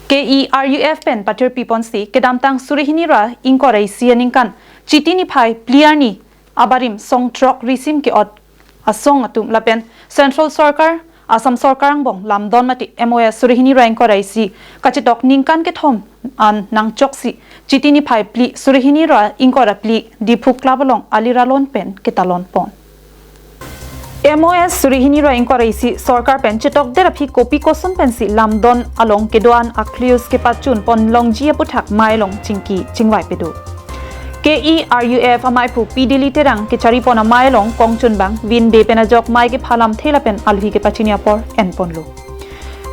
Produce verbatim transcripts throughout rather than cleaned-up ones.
K E R U F pen pathirpi ponsi kedamtang suri hini ra ingkoi ra isi aningkan Chiti niphai phli arni abarim song throk risim ke-ot asong atum lapen Central Sorkar, Assam Sorkar angbong lamdon mate M O S suri hini ra ingkoi ra isi kachetok ningkan kethom an nangchoksi Chiti niphai phli suri hini ra ingkoi ra phli Diphu Club along aliralon pen ketalon pon. M O S suri hini ra ingkoi ra isi sorkar pen chetokdet aphi kopi koson pensi lamdon along kedo-an a-clues kepachun pon longji aputhak mei along chingki chingvai pado. K E R U F amaiphu P Dilli Terang kechari pon amei along kongchunbang Vin Bey pen ajok mei kepha lamthe lapen aluhi kepachini apor en ponlo.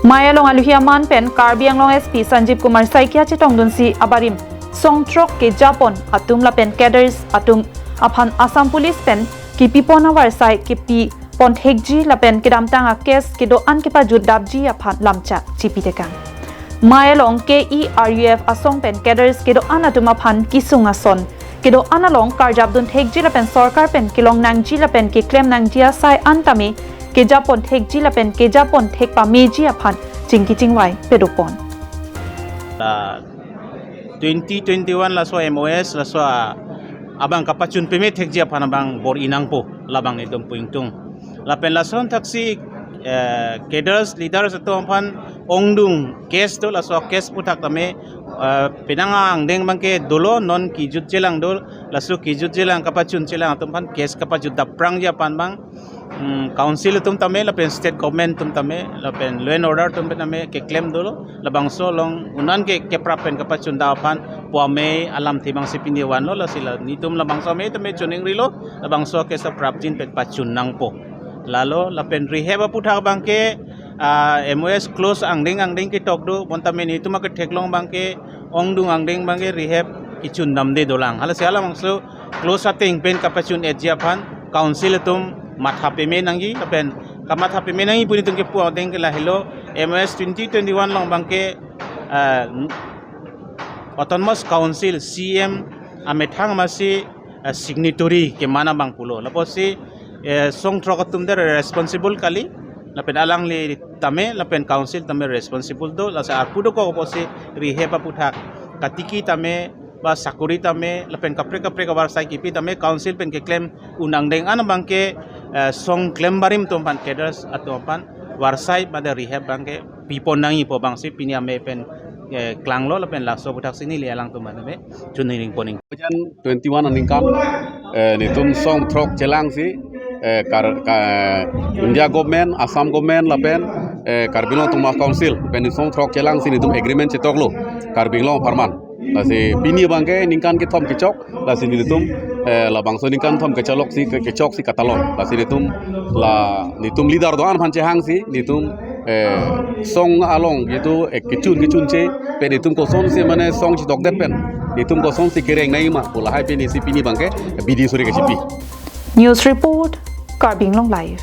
Mei along aluhi aman pen Karbi Anglong S P Sanjeev Kumar Saikia chetongdunsi abarim song throk kejapon atum lapen cadres atum aphan Assam Police pen kipipon avarsai kipi pon thekji lapen kedamtang a-case kedo-an kepajut dapji aphan lamchak chipi tekang. Mei along K E R U F asong pen cadres kedo-an atum aphan kisung ason kedo-an along karjapdun thekji lapen sorkar pen kelong nangji lapen keklem nangji asai an tame kejapon thekji lapen kejapon thek pameji aphan chingki chingvai pado pon. La twenty twenty-one laso M O S laso a- abang kapachun peme thekji aphan abang bor-i nangpo labang netum pu ingtung. Lapen lason thaksi eh, cadres leaders atum aphan ongdung case do, laso case aputhak tame eh, penang angdeng abangke dolo, non kijut chelang do, laso kijut chelang kapachun chelang atum aphan case kapajut dapprangji aphan abang mm, council atum tame lapen state government atum tame lapen law and order atum tame keklem dolo, labangso along un-an ke keprap pen kapachun dam aphan pu amei alamthe abangsi pini vanlo. Lasi la netum labangso amei tame chuning rilo, labangso ke sa prapjin pen pachun nangpo. Lalo lapen rehab aputhak abangke ah, M O S close angdeng angdeng ketok do, bonta me netum aketheklong abangke ongdung angdeng abangke rehab kechun damde dolang. Halasi halabangso close ateng pen kapachun etji aphan council atum matha peme nangji lapen kamatha peme nangji pu netum kepu ateng ke lahelo, M O S twenty twenty-one along abangke eh, Autonomous Council C M amethang masi eh, signatory keman abang pulo. Lapusi eh, song throk atum der responsible kali, lapen alangli tame lapen council tame responsible do, lasi arpu dokok pusi rehab aputhak katiki tame ba sakori tame lapen kaprek kaprek avarsai kipi tame council pen keklem un angdeng an abangke eh, song klem barim atum aphan, cadres atum aphan varsai mate rehab abangke pipon nangji pu abangsi pini amei pen eh, klanglo lapen laso aputhak si neli alangtum tame chuning ring poning. Jan twenty-one aningkan eh, netum song throk chelangsi eh, kar, ka, India government, Assam government lapen eh, Karbi Anglong Autonomous Council pen song throk chelangsi netum agreement chetoklo Karbi Anglong apharman. Lasi pini abangke ningkan kethom kechok, lasi netum eh, labangso ningkan thom kechalok si ke- kechok si katalon. Lasi netum la netum leader do-an aphan chehangsi netum eh, song along gitu eh, kechun kechunche pen netum kosonsi mane song chetokdet pen netum kosonsi kereng nangji ma pu lahai pen isi pini abangke bidi suri kachipi. News report, Karbi Anglong Live.